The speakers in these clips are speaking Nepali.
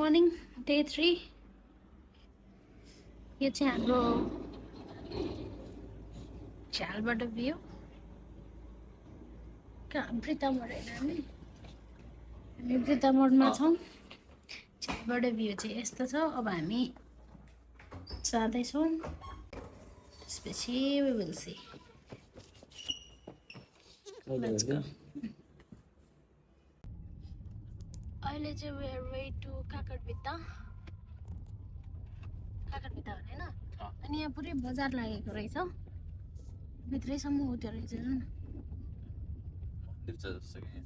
मर्निङ डे 3 यो चाहिँ हाम्रो झ्यालबाट भ्यू ब्रितामोड होइन हामी ब्रितामोडमा छौँ झ्यालबाट भ्यू चाहिँ यस्तो छ अब हामी जाँदैछौँ त्यसपछि we will see let's go अहिले चाहिँ we are way to काकरभित्ता भने हैन अनि यहाँ पुरै बजार लागेको रहेछ भित्रैसम्म उठ्यो रहेछ न मन्दिर छ जस्तो कि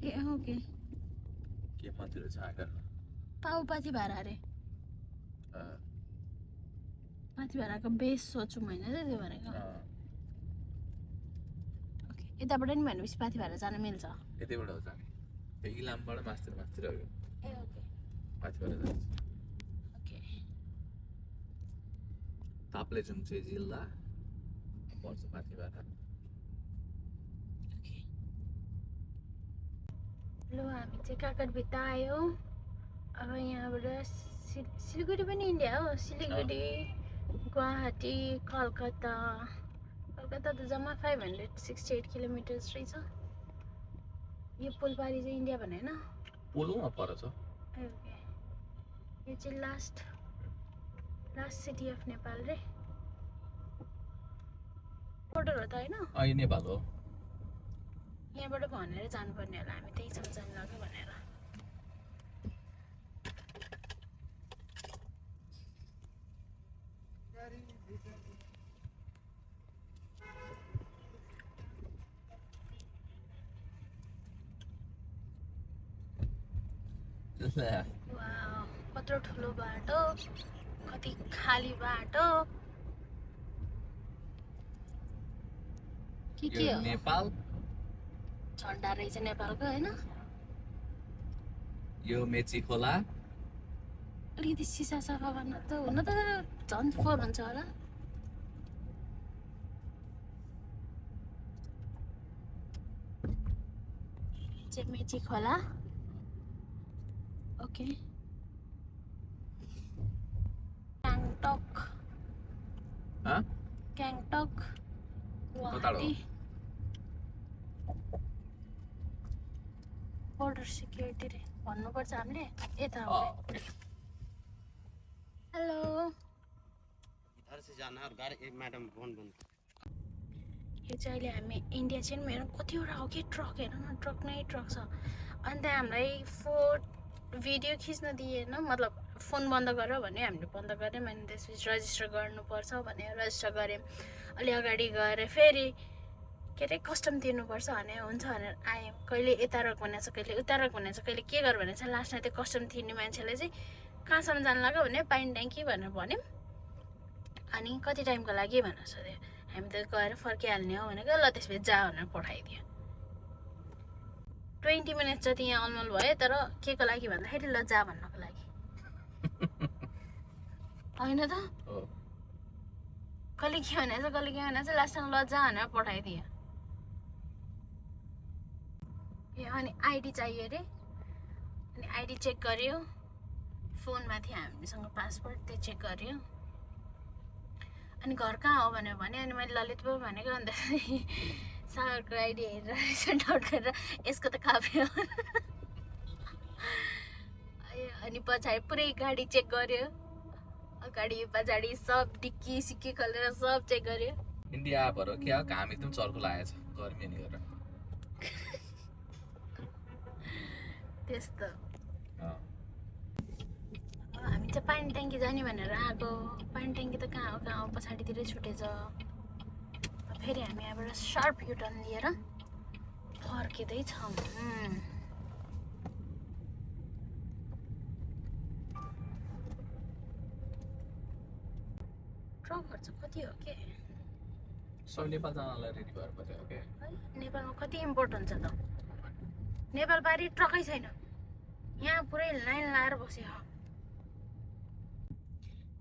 ए हो के मन्दिर छ आकार पाउपाथी भाडा अरे पाथी भाडाको बेस सोचौँ होइन त्यो भनेको ओके यताबाट नि भनेपछि पाथी भाडा जान मिल्छ यतैबाट हो जाने त्यो इलामबाट मास्तिर हो ए ओके पाथी भाडा जान्छ ओके ताप्लेजुङ जिल्ला पर्छ पाथी भाडा ओके ल हामी चाहिँ काकरभित्ता आयो अब यहाँबाट सिलगढी पनि इन्डिया हो सिलगढी गुवाहाटी कलकत्ता त जम्मा 568 किलोमिटर्स रहेछ यो पुलपारी चाहिँ इन्डिया भने होइन पोलोमा पर्छ ओके यो चाहिँ लास्ट सिटी अफ नेपाल रे बोर्डर हो त होइन यो नेपाल हो यहाँबाट भनेर जानुपर्ने होला हामी त्यही छ जानु लाग्यो भनेर वाउ कत्रो ठुलो बाटो कति खाली बाटो के हो नेपाल झन्डा रहेछ नेपालको होइन यो मेची खोला अलिकति सिसा सफा गर्न त हुन त झन् फोहोर हुन्छ होला चाहिँ मेची खोला ओके ग्याङटक गुवाहाटी बोर्डर सिक्युरिटी रे भन्नुपर्छ हामीले यता हो हेलो इधर से जाना और गाड़ी एक मैडम फोन बंद यो चाहिँ अहिले हामी इन्डिया चाहिँ मेरो कतिवटा हो कि ट्रक हेर न ट्रक नै ट्रक छ अनि त्यहाँ हामीलाई भिडियो खिच्न दिएन मतलब फोन बन्द गर भन्यो हामीले बन्द गऱ्यौँ अनि त्यसपछि रजिस्टर गर्नुपर्छ भने रजिस्टर गऱ्यौँ अलि अगाडि गएर फेरि के अरे कस्टम तिर्नुपर्छ भने हुन्छ भनेर आयौँ कहिले यता रक भनेको छ कहिले उता रक भनेको छ कहिले के गर भनेको छ लास्टमा त्यो कस्टम तिर्ने मान्छेले चाहिँ कहाँसम्म जानु लाग्यो भने पाइन ट्याङ्की भनेर भन्यौँ अनि कति टाइमको लागि भनेर सोध्यो हामी त गएर फर्किहाल्ने हो भनेको ल त्यसपछि जा भनेर पठाइदियो 20 मिनट जति यहाँ अलमल भयो तर के को लागि भन्दाखेरि ल जा भन्नको लागि होइन त कहिले के भनेछ लास्टमा ल जा भनेर पठाइदियो ए अनि आइडी चाहियो अरे अनि आइडी चेक गर्यो फोनमा थियो हामीसँग पासपोर्ट त्यो चेक गर्यो अनि घर कहाँ हो भनेर भने अनि मैले ललितपुर भनेको अन्त सागरको आइडी हेरेर डाउट गरेर यसको त काफे हो अनि पछाडि पुरै गाडी चेक गर्यो अगाडि पछाडि सब डिक्की सिक्की खोलेर सब चेक गर्यो इन्डिया भएर के हो घाम एकदम चर्को लागेछ गर्मी नि गरेर त्यस्तो हामी चाहिँ पानी ट्याङ्की जाने भनेर आएको पानी ट्याङ्की त कहाँ हो पछाडितिरै छुटेछ फेरि हामी यहाँबाट सर्प युटर्न लिएर फर्किँदैछौँ ट्रकहरू चाहिँ कति हो के सब नेपाल जानलाई रेडी भएर बस्यो ओके है नेपालमा कति इम्पोर्टेन्ट छ त नेपाल बारी ट्रकै छैन यहाँ पुरै लाइन लाएर बस्यो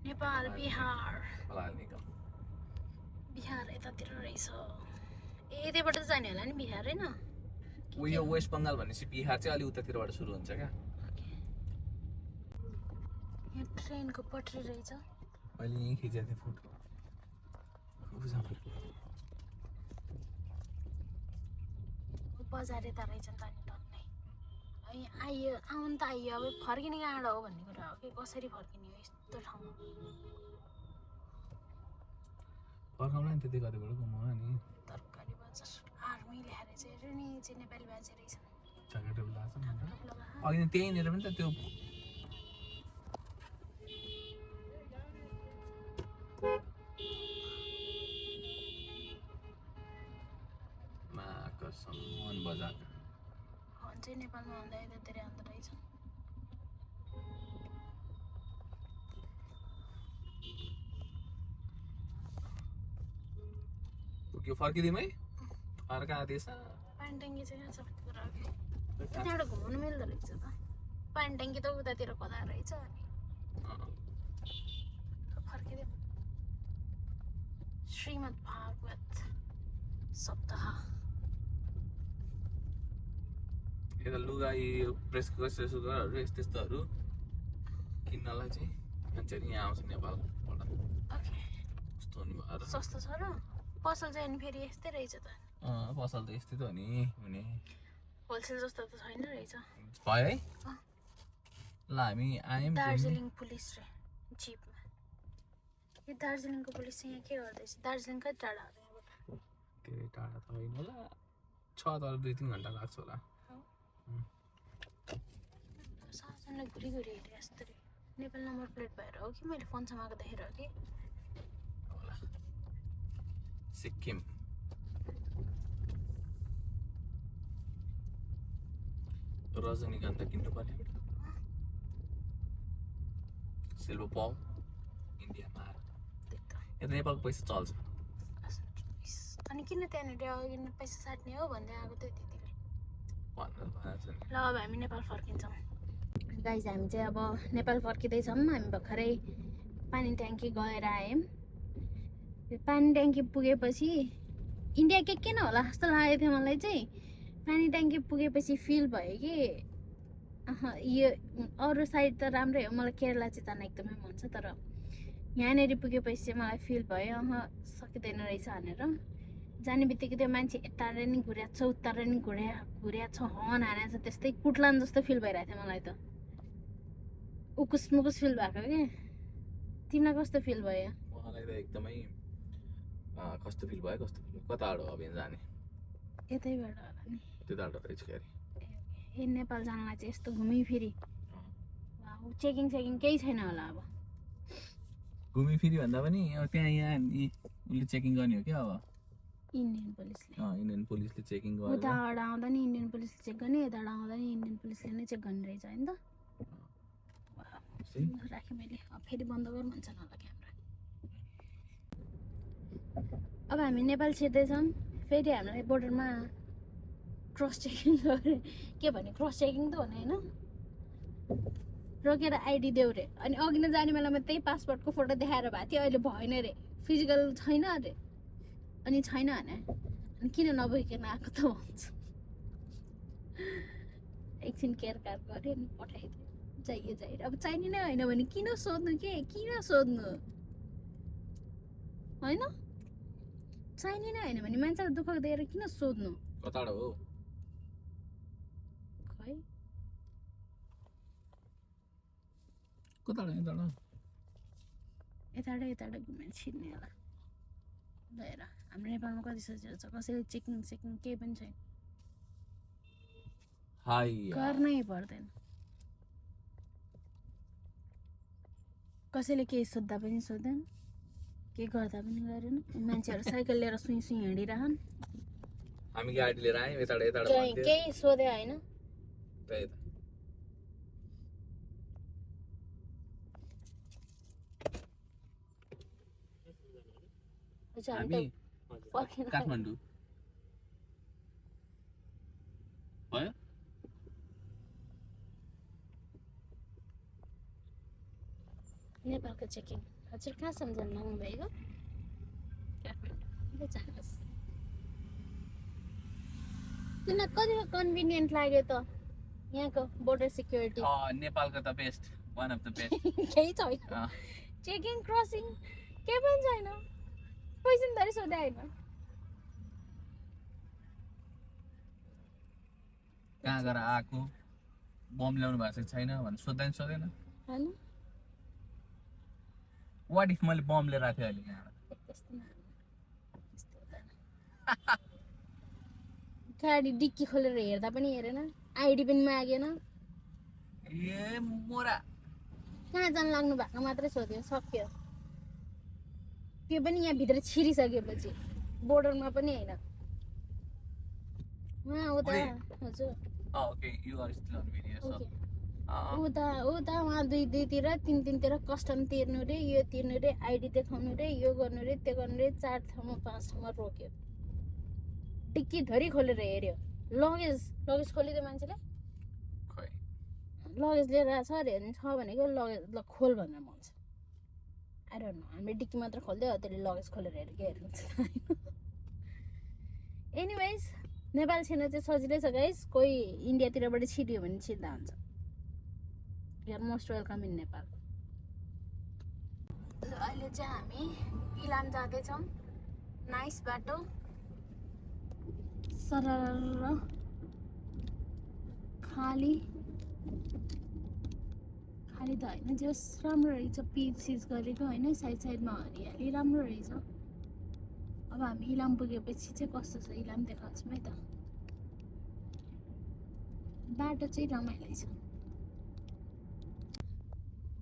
नेपाल बिहार यतातिर रहेछ ए त्यहीबाट त जाने होला नि बिहार होइन यो वेस्ट बङ्गाल भनेपछि बिहार चाहिँ अलि उतातिरबाट सुरु हुन्छ क्या यहाँ ट्रेनको पटरी रहेछ मैले यहीँ खिचेको थिएँ फोटो बजार यता रहेछ नि त नि टन्नै आइयो आउनु त आइयो अब फर्किने कहाँबाट हो भन्ने कुरा हो कि कसरी फर्किने हो यस्तो ठाउँमा फर्काउला नि त्यति कतिबाट घुमाउला नि तरकारी बजार आर्मी ल्याएर चाहिँ हेऱ्यो नि चाहिँ नेपाली बाजे रहेछ झगडा लाग्छ अघि त्यहीँनिर पनि त त्यो मन बजार चाहिँ नेपालमा हुँदा यता धेरै आउँदो रहेछ पुग्यो फर्किदिउँ है अर्का आदेश पानी ट्याङ्की चाहिँ कहाँ छ कुरा त्यहाँबाट घुमाउनु मिल्दो रहेछ त पानी ट्याङ्की त उतातिर कता रहेछ अनि फर्किदिउँ श्रीमद् भागवत सप्ताह यता लुगा प्रेसको सुगरहरू यस्तोहरू किन्नलाई चाहिँ मान्छेहरू यहाँ आउँछ नेपालबाट कस्तो हुने भयो सस्तो छ र पसल चाहिँ अनि फेरि यस्तै रहेछ त पसल त यस्तै त हो नि हुने होलसेल जस्तो त छैन रहेछ भयो है ल हामी आयौँ दार्जिलिङ पुलिस रे जिपमा यो दार्जिलिङको पुलिस चाहिँ यहाँ के गर्दैछ दार्जिलिङ कति टाढा हो यहाँबाट धेरै टाढा त होइन होला छ तर 2-3 घन्टा लाग्छ होला साँझलाई घुरी हेरेँ यस्तो नेपाल नम्बर प्लेट भएर हो कि मैले फोन समाएको देखेर हो कि होला सिक्किम रजनीगन्धा किन्नु पर्ने सिल्भर पाउ इन्डियामा यता नेपालको पैसा चल्छ अनि किन त्यहाँनिर पैसा साट्ने हो भन्दै आएको थियो दिदीले ल अब हामी नेपाल फर्किन्छौँ गाइज हामी चाहिँ अब नेपाल फर्किँदैछौँ हामी भर्खरै पानी ट्याङ्की गएर आयौँ पानी ट्याङ्की पुगेपछि इन्डिया के किन होला जस्तो लागेको थियो मलाई चाहिँ पानी ट्याङ्की पुगेपछि फिल भयो कि यो अरू साइड त राम्रै हो मलाई केरला चाहिँ जान एकदमै मन छ तर यहाँनिर पुगेपछि चाहिँ मलाई फिल भयो सकिँदैन रहेछ भनेर जाने बित्तिकै त्यो मान्छे यताएर नि घुर्याएको छ उताएर नि घुर्याएको छ हर्न हानेको छ त्यस्तै कुटलान जस्तो फिल भइरहेको थियो मलाई त उकुस मुकुस फिल भएको क्या तिमीलाई कस्तो फिल भयो मलाई त एकदमै कस्तो फिल भयो कताबाट हो अब यहाँ जाने यतैबाट होला नि त्यताबाट रहेछ के अरे ए नेपाल जानलाई चाहिँ यस्तो घुमिफिरी चेकिङ केही छैन होला अब घुमिफिरी भन्दा पनि त्यहाँ यहाँ उसले चेकिङ गर्ने हो क्या अब इन्डियन पुलिसले चेकिङ गर्छ उताबाट आउँदा नि इन्डियन पुलिसले चेक गर्ने यताबाट आउँदा नि इन्डियन पुलिसले नै चेक गर्ने रहेछ होइन त राखेँ मैले फेरि बन्द गर भन्छन् होला क्यामेरा अब हामी नेपाल छिर्दैछौँ फेरि हामीलाई बोर्डरमा क्रस चेकिङ गरे के भने क्रस चेकिङ त हो नि होइन रोकेर आइडी देऊ रे अनि अघि नै जाने बेलामा त्यही पासपोर्टको फोटो देखाएर भएको थियो अहिले भएन रे फिजिकल छैन अरे अनि छैन भने अनि किन नबोकिकन आएको त भन्छ एकछिन केयर कार गऱ्यो अनि पठाइदियो चाहियो अब चाहिने नै होइन भने किन सोध्नु होइन चाहिने नै होइन भने मान्छेलाई दुःख दिएर किन सोध्नु कताबाट हो खै यताबाट घुमेर छिर्ने होला लिएर हाम्रो नेपालमा कति सजिलो छ कसैले चेकिङ केही पनि छैन गर्नै पर्दैन कसैले केही सोद्धा पनि सोध्दैन केही गर्दा पनि गरेन मान्छेहरू साइकल लिएर सुई हिँडिरहन् हामी गाडी लिएर आयौँ यताबाट केही सोधे होइन त्यही त हामी काठमाडौँ भयो नेपालको चेकिङ हजुर कहाँसम्म जानु भएको काठमाडौँ जानुहोस् तिमीलाई कति कन्भिनियन्ट लाग्यो त यहाँको बोर्डर सिक्युरिटी नेपालको त best one of the best केही छैन चेकिङ क्रसिङ केही पनि छैन पैसा धरि सोधे होइन कहाँ गएर आएको बम ल्याउनु भएको छ छैन भनेर सोध्दा नि सोधेन होइन वाट इफ मैले बम लिएर आएको थिएँ अहिले यहाँ गाडी डिक्की खोलेर हेर्दा पनि हेरेन आइडी पनि मागेन ए मोरा कहाँ जान लाग्नु भएको मात्रै सोध्यो सक्यो त्यो पनि यहाँ भित्र छिरिसकेपछि बोर्डरमा पनि होइन उहाँ उता हजुर okay you are still on video so उता उहाँ दुईतिर तिनतिर कस्टम तिर्नु रे यो तिर्नु रे आइडी देखाउनु रे यो गर्नु रे त्यो गर्नु रे 4 ठाउँमा 5 ठाउँमा रोक्यो डिक्की धरी खोलेर हेऱ्यो लगेज खोलिदियो मान्छेले खै लगेज लिएर आएको छ अरे छ भनेको लगेज ल खोल भनेर भन्छ आई डोन्ट नो हामीले डिक्की मात्र खोलिदियो त्यसले लगेज खोलेर हेरेर के हेर्नु एनिवेज नेपाल छिर्न चाहिँ सजिलै छ गाइस कोही इन्डियातिरबाट छिर्यो भने छिर्दा हुन्छ you are most welcome in Nepal अहिले चाहिँ हामी इलाम जाँदैछौँ नाइस बाटो सरर खाली त होइन जस राम्रो रहेछ पिच गरेको होइन साइडमा हरियाली राम्रो रहेछ अब हामी इलाम पुगेपछि चाहिँ कस्तो छ इलाम देखाउँछौँ है त बाटो चाहिँ रमाइलो छ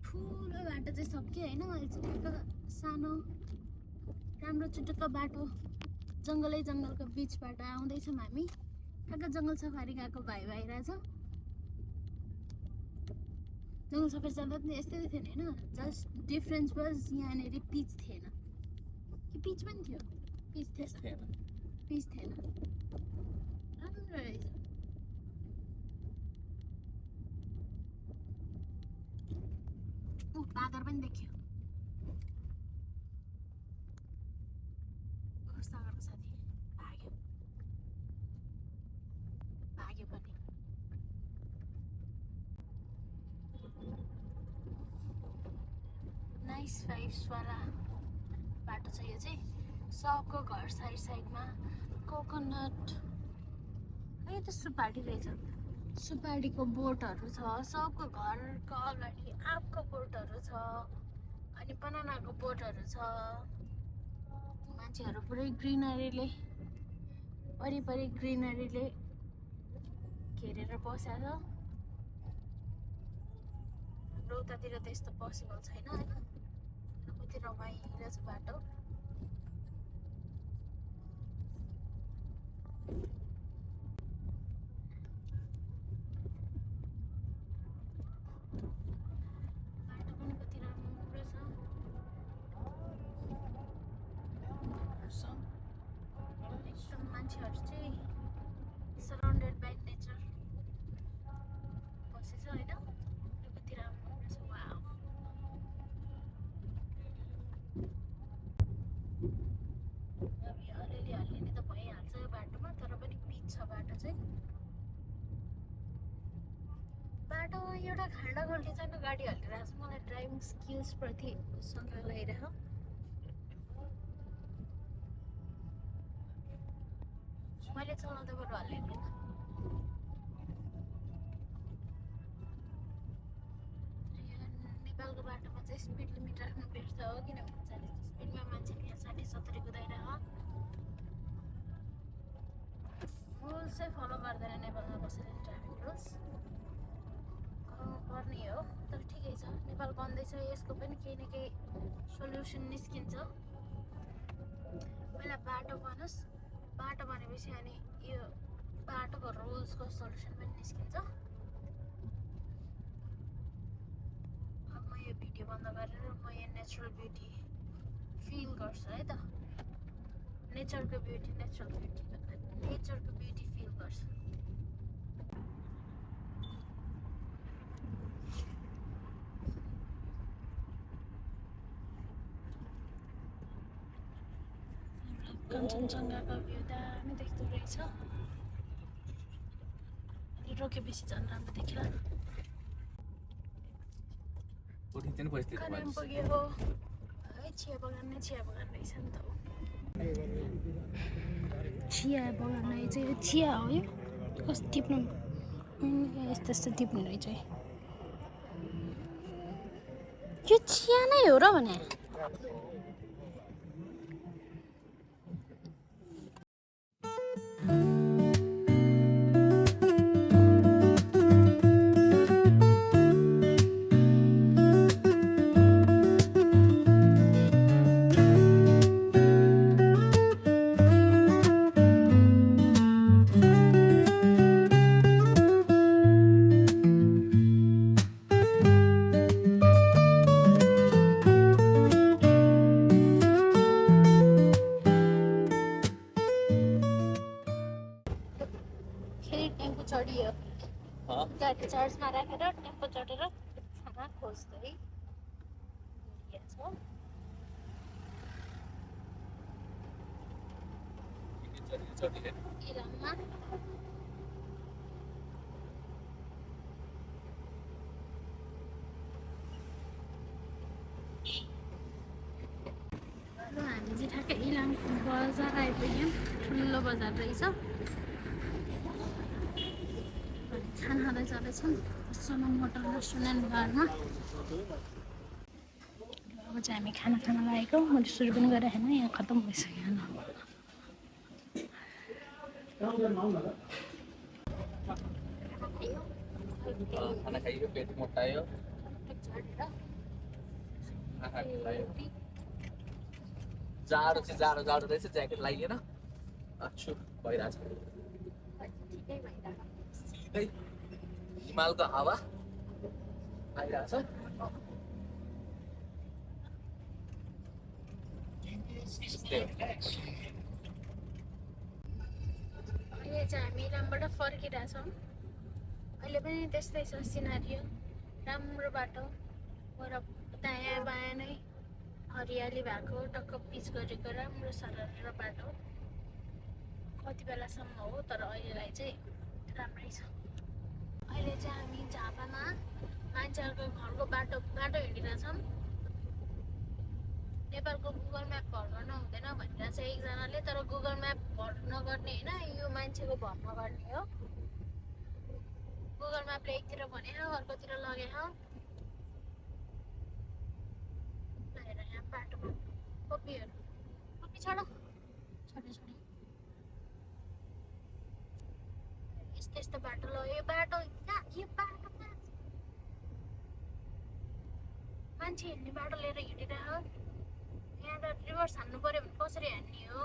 ठुलो बाटो चाहिँ सक्यो होइन अहिले चाहिँ सानो राम्रो चुटुक्क बाटो जङ्गलको बिचबाट आउँदैछौँ हामी कहाँ जङ्गल सफारी गएको भाइ रहेछ जङ्गल सफारी जाँदा पनि यस्तै थिएन होइन जस्ट डिफ्रेन्स वाज यहाँनिर पिच थिएन कि पिच पनि थियो पिच थिएन राम्रो रहेछ बाँदर पनि देखियो सागरको साथी भाग्यो पनि नाइस भाइब्सवाला बाटो छ यो चाहिँ सबको घर साइडमा कोकोनट यो त सुपारी रहेछ सुपारीको बोटहरू छ सबको घरको अगाडि आँपको बोटहरू छ अनि बनानाको बोटहरू छ मान्छेहरू पुरै ग्रिनरीले वरिपरि ग्रिनरीले घेरेर बसेको छ हाम्रो उतातिर त यस्तो पोसिबल छैन होइन कति रमाइलो छ बाटो मान्छेहरू चाहिँ सराउन्डेड बाई नेचर बसेछ होइन कति राम्रो छ वाउ अब यो अलिअलि त भइहाल्छ यो बाटोमा तर पनि पिच छ बाटो चाहिँ बाटो एउटा खाल्डा गल्ती चाहिँ गाडी हल्लिरहेको छ मलाई ड्राइभिङ स्किल्स प्रति शङ्का लागिरहेको मैले चलाउँदा बरु हल्लिँदैन नेपालको बाटोमा चाहिँ स्पिड लिमिट राख्नु पर्छ हो किनभने 40 स्पिडमा मान्छेले यहाँ 60-70 कुदाइरहेको रुल्स चाहिँ फलो गर्दैन नेपालमा बसेर ट्राफिक रुल्स गर्नुपर्ने हो तर ठिकै छ नेपाल बन्दैछ यसको पनि केही न केही सोल्युसन निस्किन्छ पहिला बाटो बनोस् बाटो भनेपछि अनि यो बाटोको रुल्सको सल्युसन पनि निस्किन्छ अब म यो भिडियो बन्द गरेर म यहाँ नेचुरल ब्युटी फिल गर्छु है त नेचरको ब्युटी फिल गर्छु कञ्चनजङ्घाको भ्यू दामी देख्दो रहेछ अनि रोकेपछि झन् राम्रो देखिला कोठी चाहिँ परिस्थिति कनाम पुग्यो हो चिया बगान नै चिया बगान रहेछ नि त चिया बगान रहेछ यो चिया हो यो कस्तो टिप्नु यस्तो यस्तो टिप्नु रहेछ यो चिया नै हो र भने टेम्पो चढियो गाडी चार्जमा राखेर टेम्पो चढेर खाना खोज्दै इलाममा हामी चाहिँ ठ्याक्कै इलामको बजार आइपुग्यौँ ठुलो बजार रहेछ खाना खाँदै जाँदैछौँ सोनम होटल रेस्टुरेन्ट बारमा अब चाहिँ हामी खाना खान लागेको मैले सुरु पनि गरेँ होइन यहाँ खत्तम भइसक्यो खाना खाइयो पेट मोटायो जाडो चाहिँ जाडो रहेछ ज्याकेट लगाइएन अच्छु भइरहेछ सिधै हिमालको हावा आइरहेछ अहिले चाहिँ हामी इलामबाट फर्किरहेछौँ अहिले पनि त्यस्तै छ सिनारियो राम्रो बाटो पर दायाँ बायाँ नै हरियाली भएको टक्क पिच गरेको राम्रो सरल बाटो कति बेलासम्म हो तर अहिलेलाई चाहिँ राम्रै छ अहिले चाहिँ हामी झापामा मान्छेहरूको घरको बाटो हिँडिरहेछौँ नेपालको गुगल म्याप भर गर्न हुँदैन भनिरहेछ एकजनाले तर गुगल म्याप भर नगर्ने होइन यो मान्छेको भर नगर्ने हो गुगल म्यापले एकतिर भने अर्कोतिर लगे यहाँ बाटोमा पप्पीहरू पप्पी छोडो यस्तो बाटो ल यो बाटो मान्छे हिँड्ने बाटो लिएर हिँडिरह यहाँ त रिभर्स हान्नु पर्यो भने कसरी हान्ने हो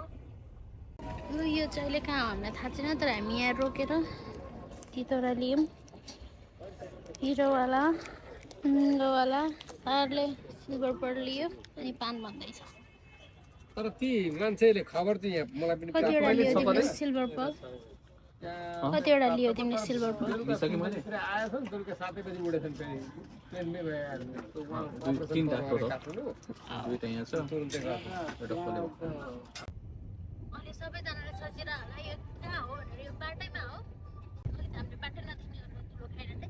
यो चाहिँ अहिले कहाँ हो हामीलाई थाहा छैन तर हामी यहाँ रोकेर तितौरा लियौँ हिरोवाला सरले सिल्भर पर्ल लियो अनि पान भन्दैछ तर ती मान्छेले खबर चाहिँ यहाँ मलाई पनि कतिवटा लियो तिमीले सिल्भर पर्ल कतिवटा लियो तिमीले सिल्भर पर्ल लिइसकेँ मैले आएछ नि बेलुका 7 बजी उडेछन् फेरि ट्रेनमै भइहाल्यो तीनटा टोटल दुईटा यहाँ छ एउटा खोल्यो अहिले सबैजनाले सोचेर होला यो कहाँ हो भनेर यो बाटैमा हो अहिले हामीले बाटो नथिनेहरू ठुलो खाइरहँदै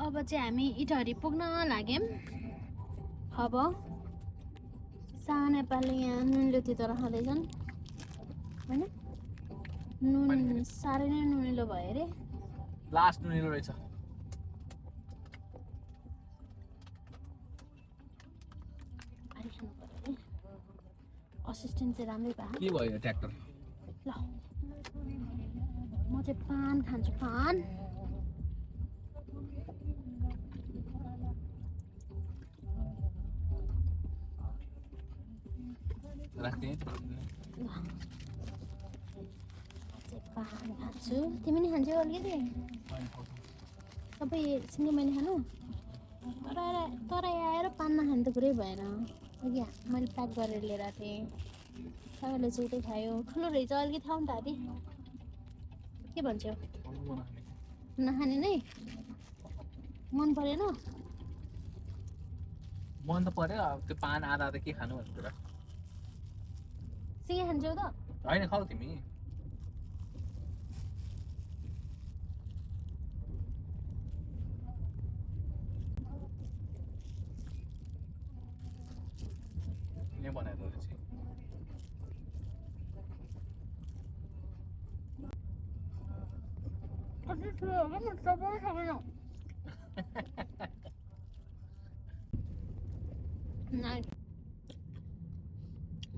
अब चाहिँ हामी इटहरी पुग्न लाग्यौँ अब सानो नेपालले यहाँ नुनिलो तितौरा खाँदैछन् होइन नुन साह्रै नै नुनिलो भयो अरे लास्ट नुनिलो रहेछ असिस्टेन्ट चाहिँ राम्रै भयो के भयो ट्र्याक्टर ल म चाहिँ पान खान्छु पान राख्ने पान खान्छु तिमी नि खान्छौ अलिकति सबै सँगै मैले खानु तर आएर पान नखानु त कुरै भएन अघि मैले प्याक गरेर लिएर आएको थिएँ सबैले चाहिँ खायो ठुलो रहेछ अलिकति खाउँ त आदि के भन्छौ नखाने नै मन परेन मन त पर्यो अब त्यो पान आधा आधा के खानु भन्ने कुरा सिँगै खान्छौ त होइन खाऊ तिमी ठुलो हो म चपाउनै सक्दैन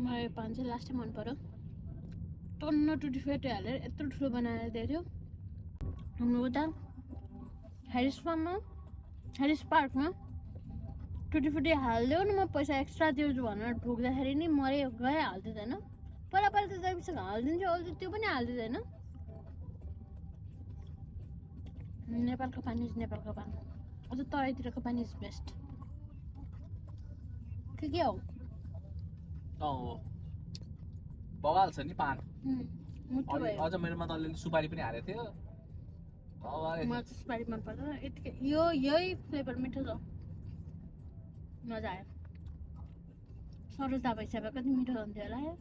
मलाई यो पान चाहिँ लास्टै मन पर्यो टन्न टुटी फ्रुटी हालेर यत्रो ठुलो बनाएर दिएको थियो हाम्रो उता हेरिस पार्कमा टुटी फुटी हालिदियो नि म पैसा एक्स्ट्रा दिन्छु भनेर ठोक्दाखेरि नि मरे गए हालिदिँदैन पहिला त जैबिस हालिदिन्छु अहिले त्यो पनि हालिदिँदैन नेपालको पानी इज नेपालको पानी अझ तराईतिरको पानी इज बेस्ट के हो बवाल छ नि पान मुटु भयो अझ मेरोमा त अलिअलि सुपारी पनि हालेको थियो मलाई चाहिँ सुपारी मन पर्दैन यतिकै यही फ्लेभर मिठो छ मजा आयो सरोज दाबा हिसाबमा कति मिठो हुन्थ्यो होला है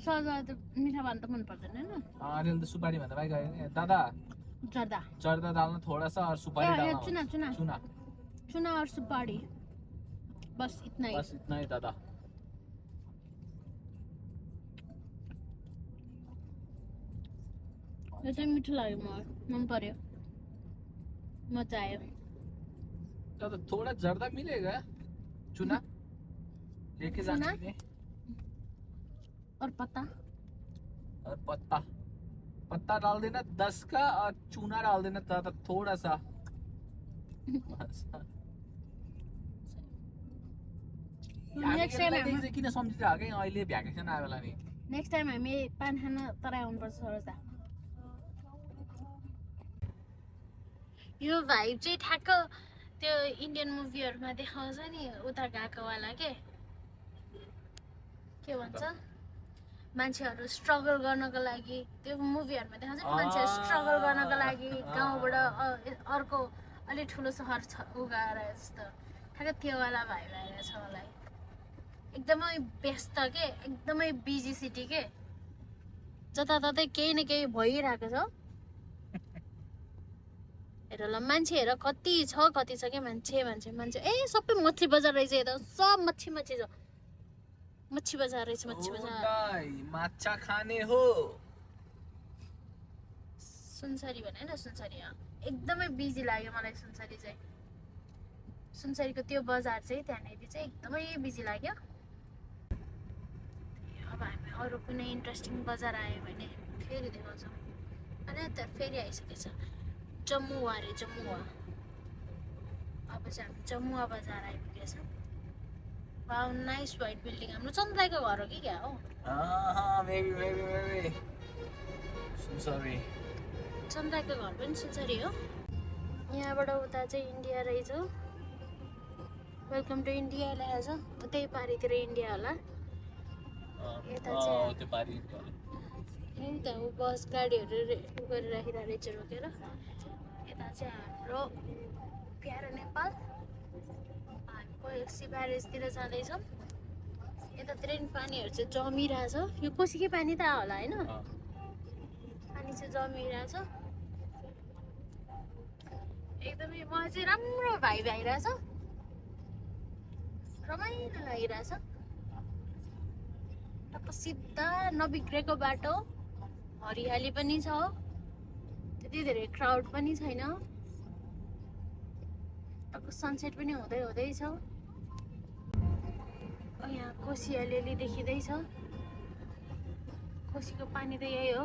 सरोज त मिठा पान त मन पर्दैन होइन अलिअलि त सुपारी भन्दा बाहेक गयो नि दादा जर्दा डाल्नु थोड़ा सा और सुपारी डालना चुना और सुपारी बस इतना ही दादा यो चाहिँ मिठो लाग्यो मलाई मन पर्यो मजा आयो दादा थोड़ा जर्दा मिलेगा चुना लेके जाना और पत्ता पत्ता डाल देना 10 का और चूना डाल देना दादा थोड़ा सा नेक्स्ट टाइम किन सम्झिरहेको कि अहिले भ्याकेसन आयो होला नि नेक्स्ट टाइम हामी पान खान तराई आउनुपर्छ सरोजा यो भाइब चाहिँ ठ्याक्क त्यो इन्डियन मुभीहरूमा देखाउँछ नि उता गएकोवाला के भन्छ मान्छेहरू स्ट्रगल गर्नको लागि त्यो मुभीहरूमा देखाउँछ नि मान्छेहरू स्ट्रगल गर्नको लागि गाउँबाट अर्को अलिक ठुलो सहर गएर जस्तो ठ्याक्क त्योवाला भाइब आइरहेछ मलाई एकदमै व्यस्त के एकदमै बिजी सिटी के जताततै केही न केही भइरहेको छ हेर ल मान्छे हेर कति छ के मान्छे ए सबै मच्छी बजार रहेछ यता सब मच्छी छ मच्छी बजार रहेछ मच्छी बजार माछा खाने हो सुनसरी भने न सुनसरी एकदमै बिजी लाग्यो मलाई सुनसरी चाहिँ सुनसरीको त्यो बजार चाहिँ त्यहाँनिर चाहिँ एकदमै बिजी लाग्यो अब हामी अरू कुनै इन्ट्रेस्टिङ बजार आयो भने फेरि देखाउँछौँ अनि त फेरि आइसकेछ जम्मुवा अब चाहिँ हामी जम्मुवा बजार आइपुगेछ वाउ नाइस व्हाइट बिल्डिङ हाम्रो चन्द्राईको घर हो कि क्या हो चन्द्राईको घर पनि सुनसरी हो यहाँबाट उता चाहिँ इन्डिया रहेछ वेलकम टु इन्डिया लेखेको छ उतै पारितिर इन्डिया होला यता चाहिँ बस गाडीहरू गरेर राखिरहेको रहेछ रोकेर यता चाहिँ हाम्रो प्यारो नेपाल हामी सी ब्यारेजतिर जाँदैछौँ यतातिर नि पानीहरू चाहिँ जमिरहेछ यो कोसीकै पानी त होला होइन पानी चाहिँ जमिरहेछ एकदमै मलाई चाहिँ राम्रो भाइब आइरहेछ रमाइलो लागिरहेछ टक्क सिधा नबिग्रेको बाटो हरियाली पनि छ त्यति धेरै क्राउड पनि छैन टक्क सनसेट पनि हुँदैछ यहाँ कोसी अलिअलि देखिँदैछ कोसीको पानी त यही हो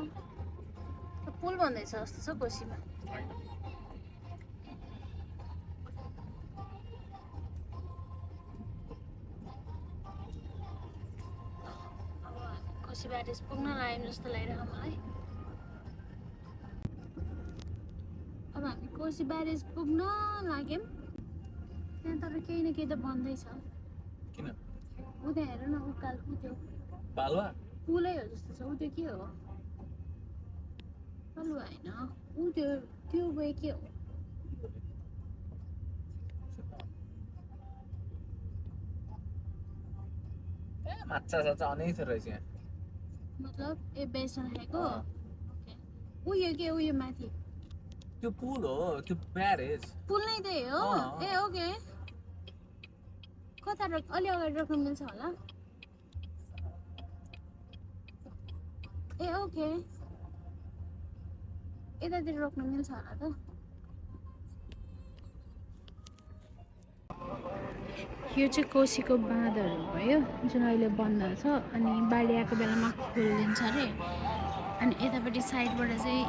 पुल भन्दैछ जस्तो छ कोसीमा कोसी ब्यारेज पुग्न लाग्यौँ जस्तो लागिरहेको मलाई अब हामी कोसी ब्यारेज पुग्न लाग्यौँ त्यहाँ तर केही न केही त बन्दैछ किन उता हेर न उकाल त्यो बालुवा पुलै हो जस्तो छ उ त्यो के हो बालुवा होइन उ त्यो वे के हो माछा साछा अनेक छ रहेछ यहाँ मतलब ए बेसन खाएको उयो के उयो माथि त्यो पुल हो त्यो ब्यारेज पुल नै त्यही हो ए ओके कता अलि अगाडि राख्नु मिल्छ होला ए ओके यतातिर रोक्न मिल्छ होला त यो चाहिँ कोसीको बाँधहरू भयो जुन अहिले बन्द छ अनि बाढी आएको बेलामा खोलिदिन्छ अरे अनि यतापट्टि साइडबाट चाहिँ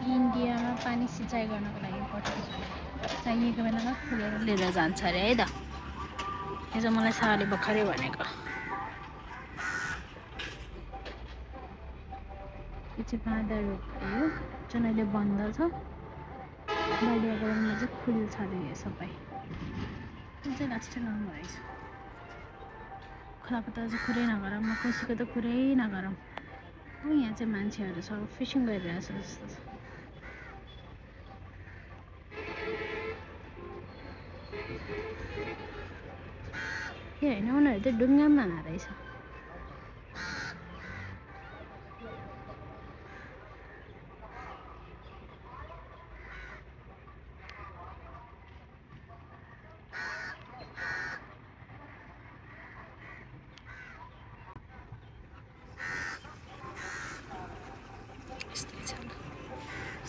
इन्डियामा पानी सिँचाइ गर्नको लागि पठाउँछ चाहिएको बेलामा खोलेर लिएर जान्छ अरे है त यो चाहिँ मलाई साले भर्खरै भनेको यो चाहिँ बाँधहरू भयो जुन अहिले बन्द छ बाढी आएको बेलामा चाहिँ खुल्छ अरे यो सबै कुन चाहिँ लास्टै लाउनु रहेछ खोलाको त अझै कुरै नगरौँ कोसीको त कुरै नगरौँ हो यहाँ चाहिँ मान्छेहरू छ फिसिङ गरिरहेछ जस्तो छ के होइन उनीहरू त डुङ्गामा रहेछ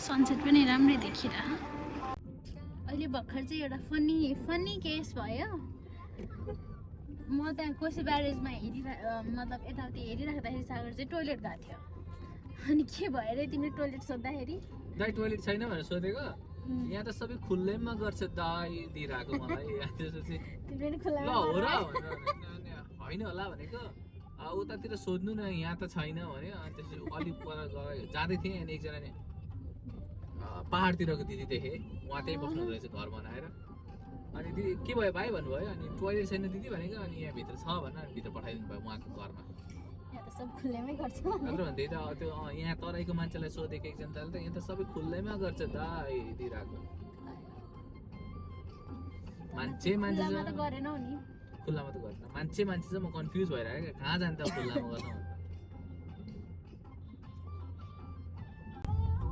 सनसेट पनि राम्रै देखिरह अहिले भर्खर चाहिँ एउटा फनी केस भयो म त्यहाँ कोसी ब्यारेजमा मतलब यताउति हेरिराख्दाखेरि सागर चाहिँ टोइलेट गएको थियो अनि के भयो अरे तिमीले टोइलेट सोद्धाखेरि दाइ टोइलेट छैन भनेर सोधेको यहाँ त सबै खुल्लैमा गर्छ दाइ दिइरहेको मलाई त्यसपछि तिमीले ल खुल्ला हो र होइन होला भनेको उतातिर सोध्नु न यहाँ त छैन भने अनि त्यसपछि अलिक पर गयो जाँदै थिएँ अनि एकजनाले पहाडतिरको दिदी देखेँ उहाँ त्यही बस्नु रहेछ घर बनाएर अनि दिदी के भयो भाइ भन्नुभयो अनि टोइलेट छैन दिदी भनेको अनि यहाँ भित्र छ भनेर अनि भित्र पठाइदिनु भयो उहाँको घरमा यहाँ त सब खुल्लैमै गर्छ नत्र भन्दै त त्यो यहाँ तराईको मान्छेलाई सोधेको एकजनाले त यहाँ त सबै खुल्लैमा गर्छ दाइ दिइरहेको मान्छे खुल्लामा त गरेनौ नि खुल्लामा त गर्दैन मान्छे चाहिँ म कन्फ्युज भइरहेको कहाँ जान्छ खुल्लामा गर्नु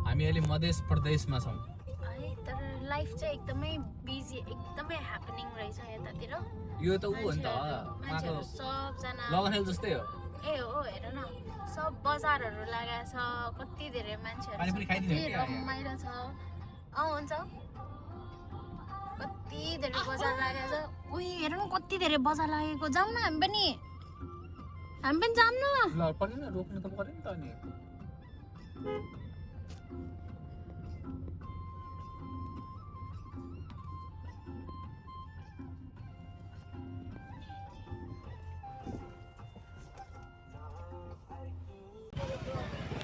हामी अहिले मध्य प्रदेशमा छौँ है तर लाइफ चाहिँ एकदमै बिजी एकदमै ह्यापनिङ रहेछ यतातिर यो त ऊ हो नि त मान्छेहरू सबजना लगनहेल जस्तै हो ए हो हेर न सब बजारहरू लगाएको छ कति धेरै मान्छेहरू पानी पनि खाइदिने हो क्या? रमाइलो छ हुन्छ कति धेरै बजार लागेको छ उही हेर न कति धेरै बजार लागेको जाउँ न हामी पनि जाऊँ न ल पर्दैन रोक्नु त पर्यो नि त अनि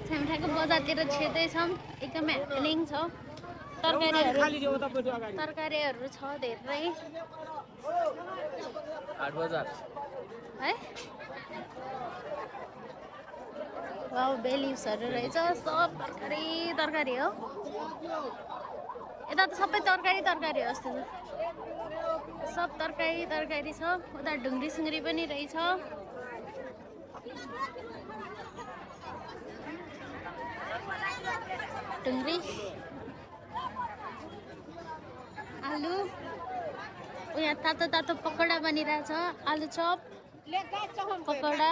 छामठाको बजारतिर छिर्दैछौँ एकदमै ह्यापनिङ छ तरकारीहरू छ धेरै हाट बजार है वाउ बेलिभ्सहरू रहेछ सब तरकारी हो यता त सबै तरकारी हो जस्तो छ सब तरकारी छ उता ढुङ्ग्री सिङ्ग्री पनि रहेछ ढुङ्ग्री आलु यहाँ तातो पकौडा बनिरहेछ आलु चप पकौडा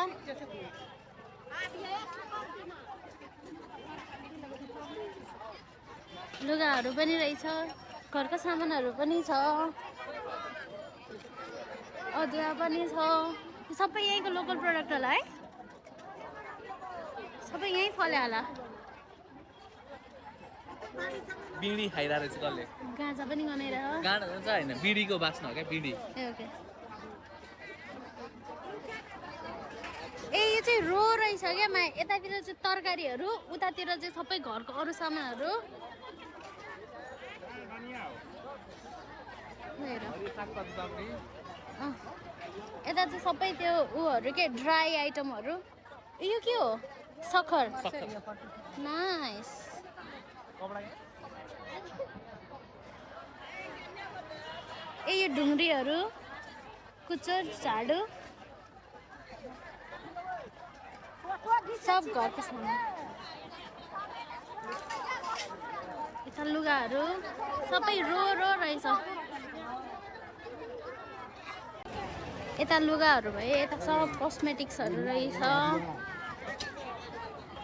लुगाहरू पनि रहेछ घरको सामानहरू पनि छ अदुवा पनि छ सबै यहीँको लोकल प्रडक्ट होला है सबै यहीँ फल्यो होला बिडी खाइरहेको रहेछ कसले गाजा पनि गनाएर गाडा चाहिँ होइन बिडीको बास्न हो क्या बिडी ओके ए यो चाहिँ रो रहेछ क्या यतातिर चाहिँ तरकारीहरू उतातिर चाहिँ सबै घरको अरू सामानहरू यता चाहिँ सबै त्यो उहरू के ड्राई आइटमहरू यो के हो सक्खर नाइस ए यो ढुङ्ग्रीहरू कुचर झाडु सब घरको सामान यता लुगाहरू सबै रो रहेछ यता लुगाहरू भयो यता सब कस्मेटिक्सहरू रहेछ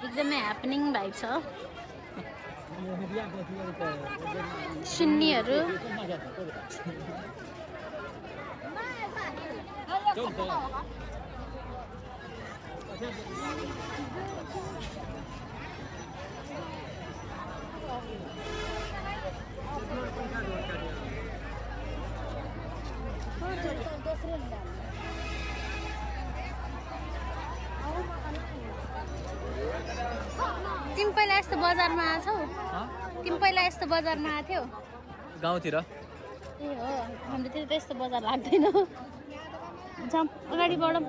एकदमै ह्यापनिङ भाइब छ सुन्नीहरू तिमी पहिला यस्तो बजारमा आछौ तिमी पहिला यस्तो बजारमा आथ्यौ गाउँतिर ए हो हाम्रोतिर त यस्तो बजार लाग्दैन जाम अगाडि बढौँ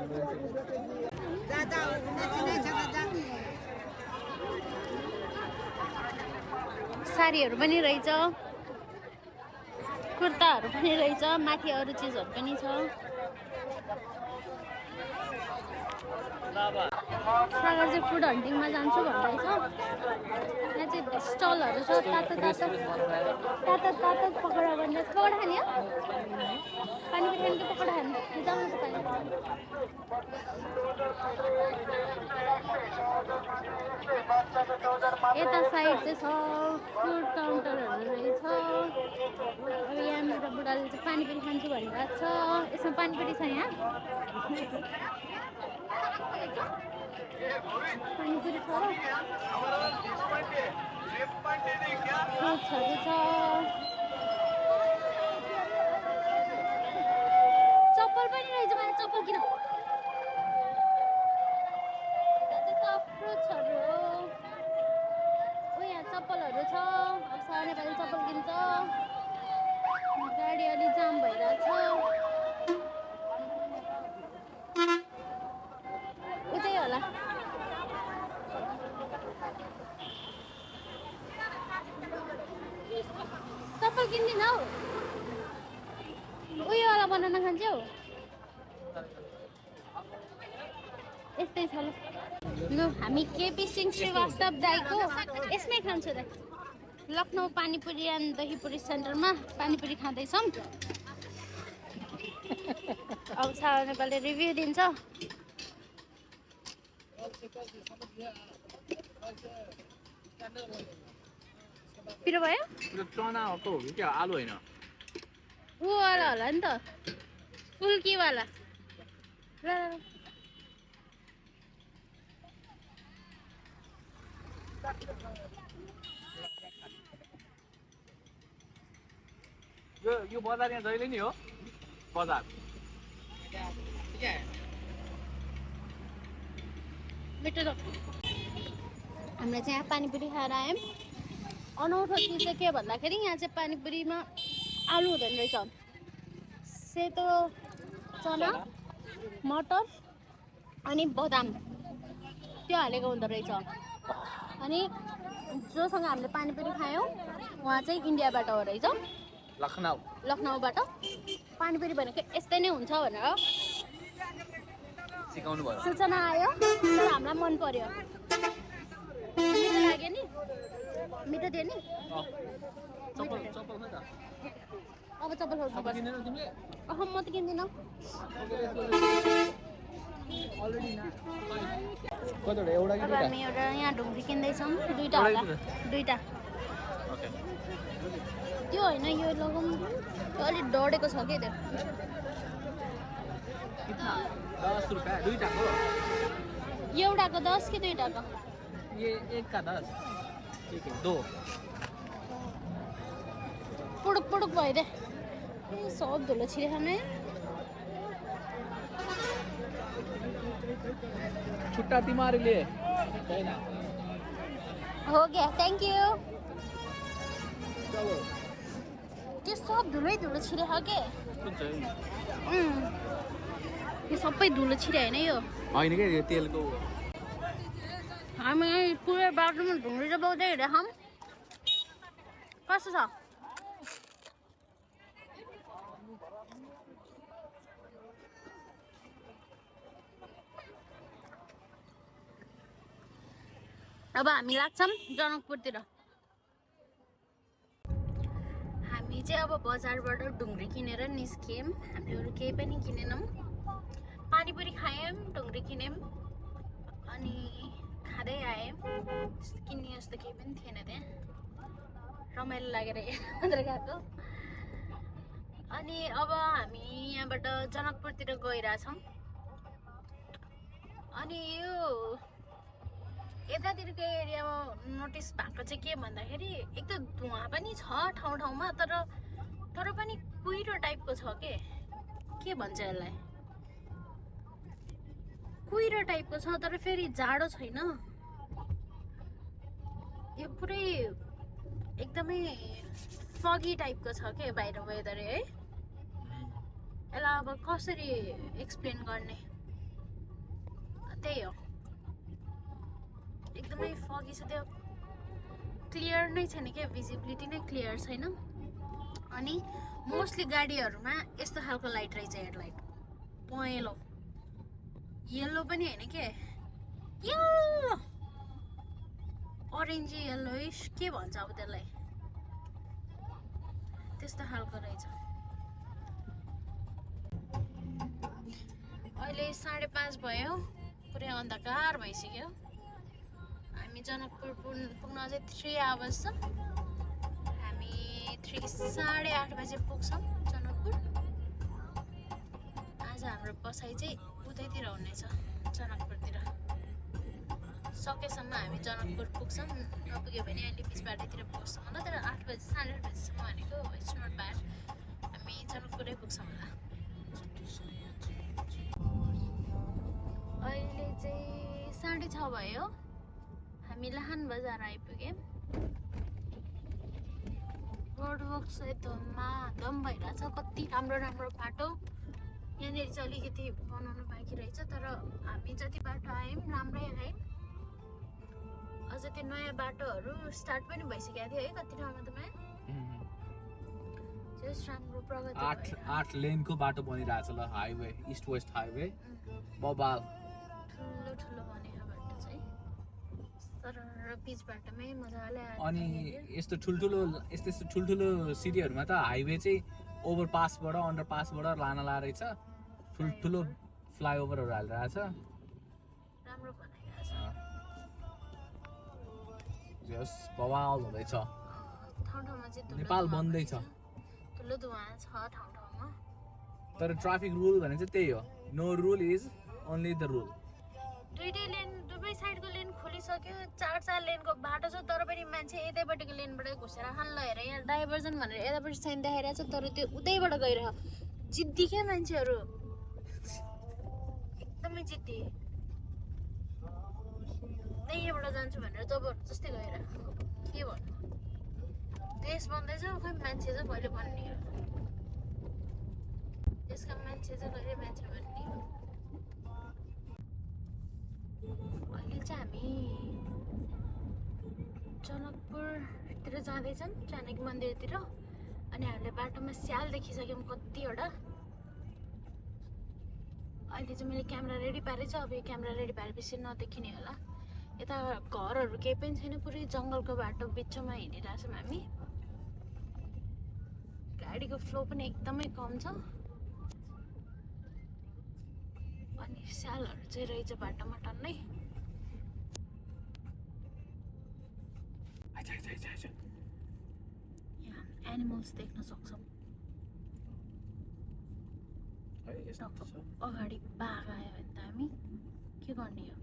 साडीहरू पनि रहेछ कुर्ताहरू पनि रहेछ माथि अरू चिजहरू पनि छ सागर चाहिँ फुड हन्टिङमा जान्छु भन्दैछ यहाँ चाहिँ स्टलहरू छ तातो पकौडा भन्दैछ पकौडा खाने हो पानी पनि खाने कि पकौडा खाने जाउँ न त पानी यता साइड चाहिँ छ फुड काउन्टरहरू रहेछ अब यहाँनिर बुढाले चाहिँ पानीपुरी खान्छु भनिरहेको छ यसमा पानीपुरी छ यहाँ पानीपुरी छ फ्रुट्सहरू छ चप्पल पनि रहेछ मलाई चप्पल किन फ्रुट्सहरू यहाँ चप्पलहरू छ अब सारा नेपाली चप्पल किन्छ गाडी अलि जाम भइरहेछ उतै होला चप्पल किन्दिन हौ उयोवाला बनाउन खान्छौ यस्तै छ ल हामी केपी सिंह श्रीवास्तव दाईको यसमै खान्छौँ दाई लखनऊ पानीपुरी एन्ड दहीपुरी सेन्टरमा पानीपुरी खाँदैछौँ अब सारा नेपालले रिभ्यू दिन्छ पिरो भयो चनाको हो कि क्या आलु होइन ऊवाला होला नि त फुल्कीवाला ल यो बजार यहाँ जहिले नि हो बजार मिठो त हामीले चाहिँ यहाँ पानीपुरी खाएर आयौँ अनौठो चिज चाहिँ के भन्दाखेरि यहाँ चाहिँ पानीपुरीमा आलु हुँदैन रहेछ सेतो चना मटर अनि बदाम त्यो हालेको हुँदो रहेछ अनि जोसँग हामीले पानीपुरी खायौँ उहाँ चाहिँ इन्डियाबाट हो रहेछ लखनऊबाट पानीपुरी भनेको यस्तै नै हुन्छ भनेर सिकाउनु भयो सूचना आयो तर हामीलाई मन पर्यो मिठो लाग्यो नि मिठो थियो नि अब चप्पल खोज्नुपर्छ अह म त किन्दिनँ अब हामी एउटा यहाँ ढुङ्ग्री किन्दैछौँ दुईवटा होला दुईवटा त्यो होइन यो लगाउँ त्यो अलिक डढेको छ कि त्यो 10 रुपैयाँ दुईटाको एउटाको 10 कि दुईटाको ये एक का 10 ठीक है दो पुडुक पुडुक भइदे सब धुलो छिरे खाने छुट्टा तिमीहरूले हो गया थ्याङ्क यू त्यो सब धुलै धुलो छिरे खा के यो सबै धुलो छिरे होइन यो होइन क्या यो तेलको हामी पुरै बाटोमा ढुङ्ग्री चाहिँ बाउँदै हिँडेको छौँ कस्तो छ अब हामी लाग्छौँ जनकपुरतिर हामी चाहिँ अब बजारबाट ढुङ्ग्री किनेर निस्क्यौँ हामीले अरू केही पनि किनेनौँ पानीपुरी खायौँ ढुङ्ग्री किन्यौँ अनि खाँदै आयौँ त्यस्तो किन्ने जस्तो केही पनि थिएन त्यहाँ रमाइलो लागेर मात्र गएको। अनि अब हामी यहाँबाट जनकपुरतिर गइरहेछौँ। अनि यो यतातिरको एरियामा नोटिस भएको चाहिँ के भन्दाखेरि एक त धुवा पनि छ ठाउँ ठाउँमा, तर पनि कुहिरो टाइपको छ के भन्छ यसलाई, कुहिरो टाइपको छ तर फेरि जाडो छैन। यो पुरै एकदमै फगी टाइपको छ के बाहिर वेदर है। यसलाई अब कसरी एक्सप्लेन गर्ने, त्यही हो, एकदमै फगी छ, त्यो क्लियर नै छैन क्या, भिजिबिलिटी नै क्लियर छैन। अनि मोस्टली गाडीहरूमा यस्तो खालको लाइट रहेछ, हेडलाइट पहेँलो, येल्लो पनि होइन के, येल्लो अरेन्ज येल्लोइस के भन्छ अब त्यसलाई, त्यस्तो खालको रहेछ। अहिले 5:30 भयो, पुरै अन्धकार भइसक्यो। हामी जनकपुर पुग्न अझै 3 आवर्स छ। हामी 8:30 बजे पुग्छौँ जनकपुर। आज हाम्रो बसाइ चाहिँ उतैतिर हुनेछ, जनकपुरतिर। सकेसम्म हामी जनकपुर पुग्छौँ, नपुग्यो भने अहिले बिच बाटोतिर पुग्छौँ होला। तर 8 बजे 8:30 बजीसम्म भनेको इट्स नट ब्याड, हामी जनकपुरै पुग्छौँ होला। अहिले चाहिँ 6:30 भयो, हामी लाहान बजार आइपुग्यौँ। रोड वर्क चाहिँ धम भइरहेछ, कति राम्रो बाटो। यहाँनिर चाहिँ अलिकति बनाउनु बाँकी रहेछ, तर हामी जति बाटो आयौँ राम्रै आयौँ। अझ त्यो नयाँ बाटोहरू स्टार्ट पनि भइसकेको थियो है कति ठाउँमा त माया, जस राम्रो प्रगति 8 लेनको बाटो बनिरहेछ ल, हाइवे इस्ट वेस्ट हाइवे बबाल ठुलो बनेको बाटो चाहिँ, तर बिच बाटोमै मजाले। अनि यस्तो ठुल्ठुलो सिटीहरूमा त हाइवे चाहिँ ओभरपासबाट अन्डरपासबाट लान रहेछ, ठुल्ठुलो फ्लाइओभरहरू हालिरहेछ, राम्रो बनाइरहेछ। जस बवाल हुँदैछ। ठाउँमा चाहिँ नेपाल बन्दैछ, ठुलो धुवा छ ठाउँमा। तर ट्राफिक रुल भने चाहिँ त्यही हो, no rule is only the rule. दुईटै लेन, दुवै साइडको लेन खोलिसक्यो, 4 लेनको बाटो छ, तर पनि मान्छे यतैपट्टिको लेनबाट घुसेर खान हेर, यहाँ डाइभर्जन भनेर यतापट्टि साइन देखाइरहेको छ, तर त्यो उतैबाट गइरह जिद्दी क्या मान्छेहरू, एकदमै जिद्दी। यहीँबाट जान्छु भनेर जबरजस्ती गएर के भन्नु, देश बन्दैछ खै मान्छे चाहिँ कहिले बन्ने हो, देशका मान्छे चाहिँ कहिले मान्छे बन्ने हो। अहिले चाहिँ हामी जनकपुरतिर जाँदैछौँ, जानकी मन्दिरतिर। अनि हामीले बाटोमा स्याल देखिसक्यौँ कतिवटा। अहिले चाहिँ मैले क्यामेरा रेडी पारेको छु, अब यो क्यामेरा रेडी पारेपछि नदेखिने होला। यता घरहरू केही पनि छैन, पुरै जङ्गलको बाटो बिचमा हिँडिरहेछौँ हामी। गाडीको फ्लो पनि एकदमै कम छ। अनि स्यालहरू चाहिँ रहेछ बाटोमा टन्नै। यहाँ एनिमल्स देख्न सक्छौँ। अगाडि बाघ आयो भने त हामी के गर्ने हो,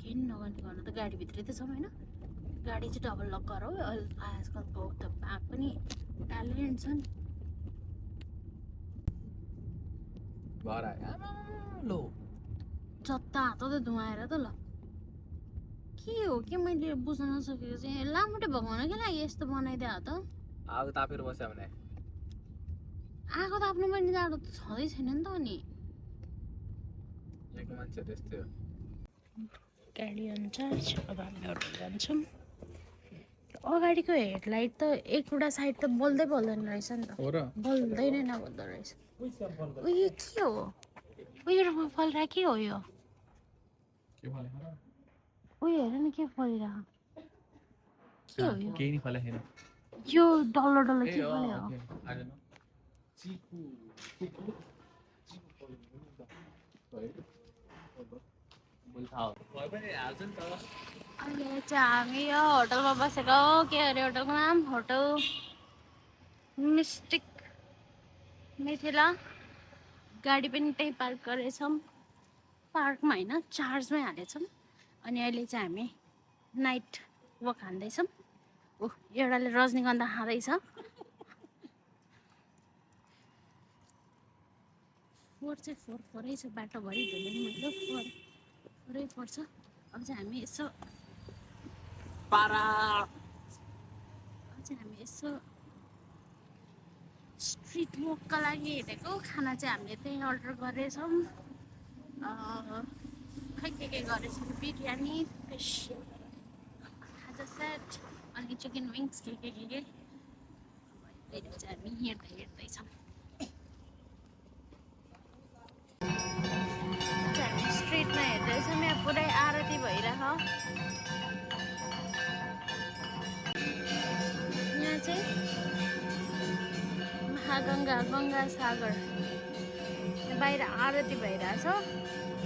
केही नगर्ने, गर्नु त गाडीभित्रै त छौँ होइन। गाडी चाहिँ डबल लक गरौँ, आजकल बहुत बाघ पनि ट्यालेन्ट छन्। जता हात त धुवाएर त ल के हो के मैले बुझ्न नसकेको चाहिँ, लामोटे भगाउन के लागि यस्तो बनाइदियो त। आगो तापेर बस्यो भने आगो ताप्नु पनि जाडो त छँदै छैन नि त। अनि गाडी अनचार्ज, अब हामी होटल जान्छौँ। अगाडिको हेडलाइट त एउटा साइड त बोल्दैन रहेछ नि त, बोल्दै नै नबोल्दो रहेछ। उयो के हो, उयोमा फलिरहेको के हो यो, उयो हेर न के फलिरहेको के हो यो, केही नि फले छैन यो डल्लो के फल्यो हो। मैले थाहा भए पनि हाल्छ नि त। अहिले चाहिँ हामी यो होटलमा बसेको हो। के अरे होटलको नाम? Hotel mistake Mithila. गाडी पनि त्यहीँ पार्क गरेछौँ। पार्कमा होइन, चार्जमै हालेछौँ। अनि अहिले चाहिँ हामी नाइट वक हान्दैछौँ। एउटाले रजनीगन्धा खाँदैछ। फोहोर चाहिँ फोहोरै छ, बाटोभरि धुलो मतलब फोहोरै पर्छ। अब चाहिँ हामी यसो स्ट्रिट वकका लागि हेरेको। खाना चाहिँ हामीले त्यहीँ अर्डर गरेछौँ। खै के गरेछौँ? बिरयानी, फिस, खाजा सेट, अनि चिकन विङ्स के अहिले चाहिँ हामी हेर्दैछौँ। हामी स्ट्रिटमा हेर्दैछौँ। यहाँ पुरै आरती भइरह। यहाँ चाहिँ महागङ्गा गङ्गा सागर बाहिर आरती भइरहेछ।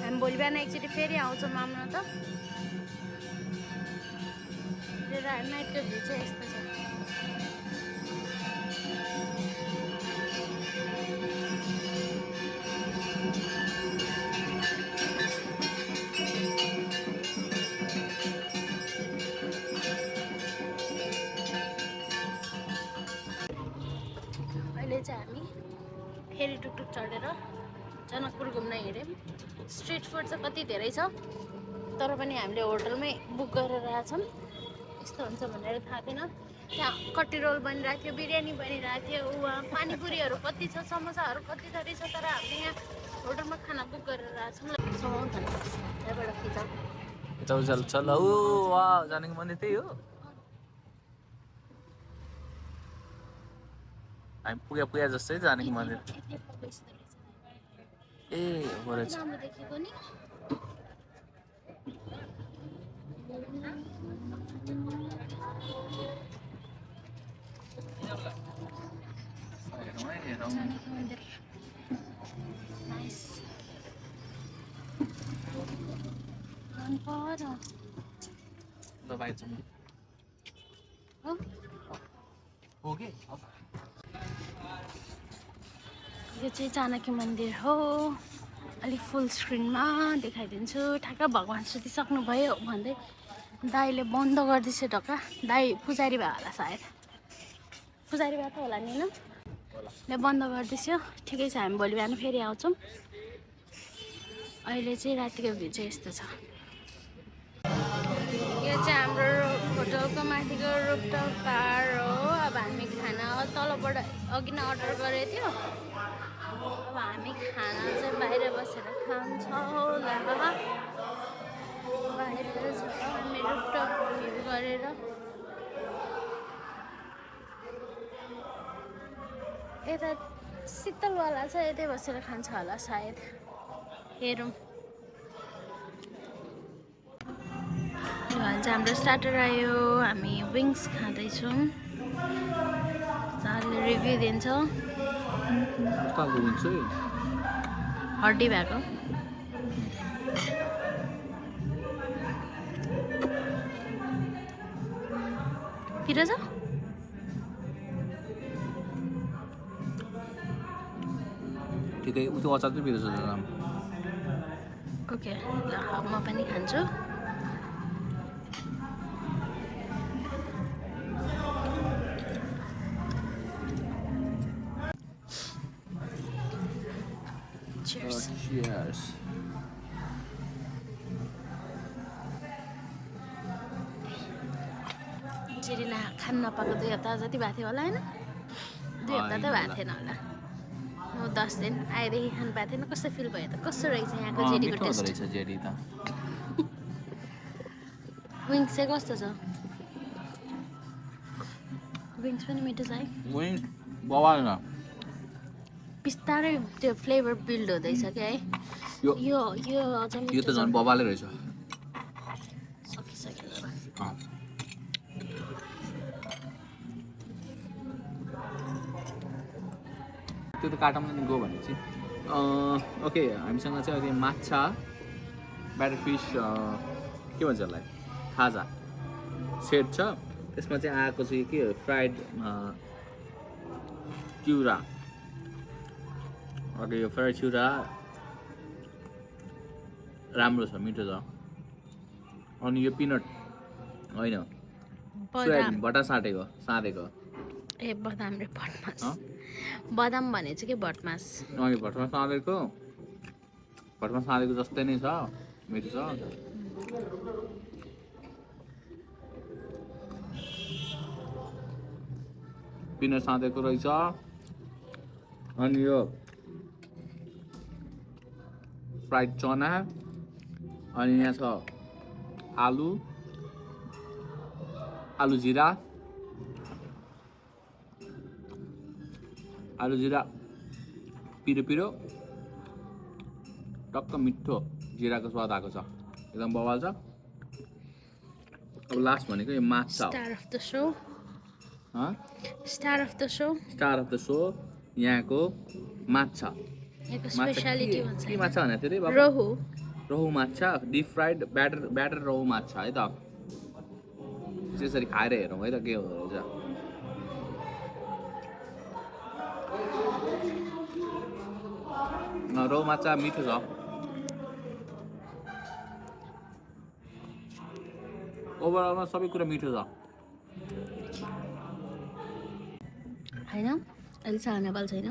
हामी भोलि बिहान एकचोटि फेरि आउँछौँ आउन त। नाइटको भ्यू चाहिँ यस्तो छ। अहिले चाहिँ हामी फेरि टुकटुक चढेर जनकपुर घुम्न हिँड्यौँ। स्ट्रिट फुड चाहिँ कति धेरै छ, तर पनि हामीले होटलमै बुक गरेर आएछौँ। यस्तो हुन्छ भनेर थाहा थिएन। त्यहाँ कट्टी रोल बनिरहेको थियो, बिरयानी बनिरहेको थियो, पानीपुरीहरू कति छ, समोसाहरू कति थरी छ। तर हामीले यहाँ होटलमा खाना बुक गरेर आएछौँ। यहाँबाट खिचाउ चल वा जानेको मन्दिर त्यही हो। हामी पुगे जस्तै जानेको मन्दिर। ए हो रहेछ। देखेको नि यो चाहिँ जानकी मन्दिर हो। अलिक फुल स्क्रिनमा देखाइदिन्छु। ठ्याक्क भगवान् सुतिसक्नुभयो भन्दै दाईले बन्द गर्दैछ ढोका। दाई पुजारी भयो होला सायद, पुजारी भएको होला नि होइन? ले बन्द गर्दैछ। ठिकै छ, हामी भोलि बिहान फेरि आउँछौँ। अहिले चाहिँ रातिको भ्यू चाहिँ यस्तो छ। यो चाहिँ हाम्रो होटलको माथिको रुफटप बार हो। अब हामी खाना तलबाट अघि नै अर्डर गरेको थियो। अब हामी खाना चाहिँ बाहिर बसेर खान्छौँ। बाहिर हामी रुफटप भ्यू गरेर यता शीतलवाला छ, यतै बसेर खान्छ होला सायद। हेरौँ। अहिले चाहिँ हाम्रो स्टार्टर आयो। हामी विङ्स खाँदैछौँ। सरले रिभ्यू दिन्छ। हड्डी भएको पिरो छ। ठिकै उयो अचार चाहिँ पिरो छ। ओके, ल म पनि खान्छु। Cheers. जेरीलाई खान नपाएको 2 हप्ता जति भएको थियो होला होइन? 2 हप्ता त भएको थिएन होला। 10 दिन आएदेखि खानु पाएको थिएन। कस्तो फिल भयो त? कस्तो रहेछ यहाँको जेरीको टेस्ट? जेरी त विङ्स चाहिँ कस्तो छ? विङ्स पनि मिठो छ है। विङ बवाल न। बिस्तारै त्यो फ्लेभर बिल्ड हुँदैछ क्या है। यो त झन् बवालै रहेछ। सकिसक्यो। त्यो त काटौँ नि गयो भनेपछि। ओके, हामीसँग चाहिँ अहिले माछा ब्याटर फिस के भन्छ यसलाई खाजा सेट छ त्यसमा चाहिँ आएको चाहिँ के फ्राइड चिउरा अघि यो फ्राइड चिउरा राम्रो छ मिठो छ अनि यो पिनट होइन सोयाबिन भट्टा साँधेको ए बदाम रे भटमास अँ? बदाम भने चाहिँ के भटमास अनि भट्टामा साँधेको जस्तै नै छ मिठो छ पिनट साँधेको रहेछ अनि यो फ्राइड चना अनि यहाँ छ आलु जिरा पिरो टक्क मिठो जिराको स्वाद आएको छ एकदम बवाल छ अब लास्ट भनेको यो माछा हो स्टार अफ द शो हँ? स्टार अफ द शो यहाँको माछा यहाँको स्पेशालिटी भन्छ के माछा भने थियो अरे रहु माछा डिप फ्राइड ब्याटर रहु माछा है त त्यसरी खाएर हेरौँ है त के हुँदो रहेछ रहु माछा मिठो छ ओभरअलमा सबै कुरा मिठो छ होइन अहिले चाहिँ नेपाल छैन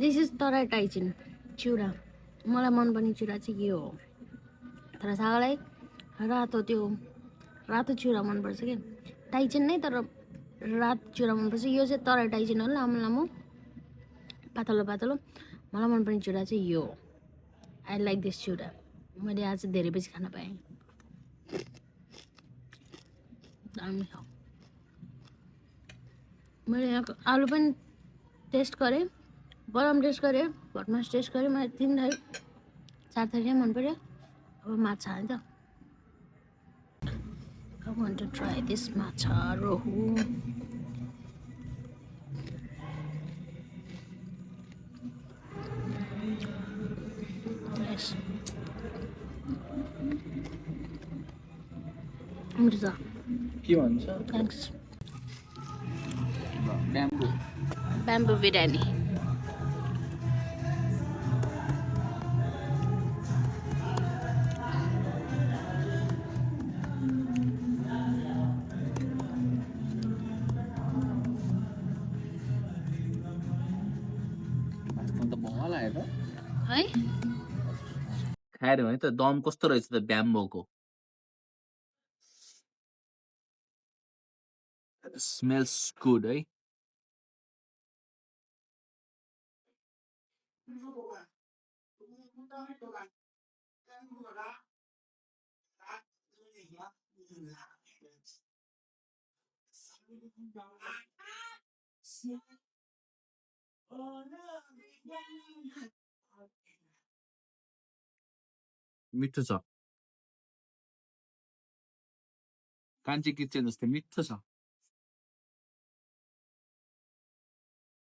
दिस इज तराई टाइचिन चिउरा मलाई मनपर्ने चिउरा चाहिँ के हो तर सागालाई रातो चिउरा मनपर्छ क्या टाइचिन नै तर रातो चिउरा मनपर्छ यो चाहिँ तराई टाइचिन हो लामो पातलो मलाई मनपर्ने चिउरा चाहिँ यो आई लाइक दिस चिउरा मैले आज धेरै बेसी खान पाएँ दामी छ मैले यहाँको आलु पनि टेस्ट गरेँ बदाम टेस्ट गरेँ भटमास टेस्ट गरेँ मलाई 3 थरी 4 थरी मन पर्यो अब माछा है त I want to try this matcha rohu. Yes. Mirza, के भन्छ thanks. Bamboo Bamboo biryani. त भल आयो त है खाएर भने त दम कस्तो रहेछ त ब्याम्बोको स्मेल्स गुड है मिठो छ कान्छी किचन जस्तो मिठो छ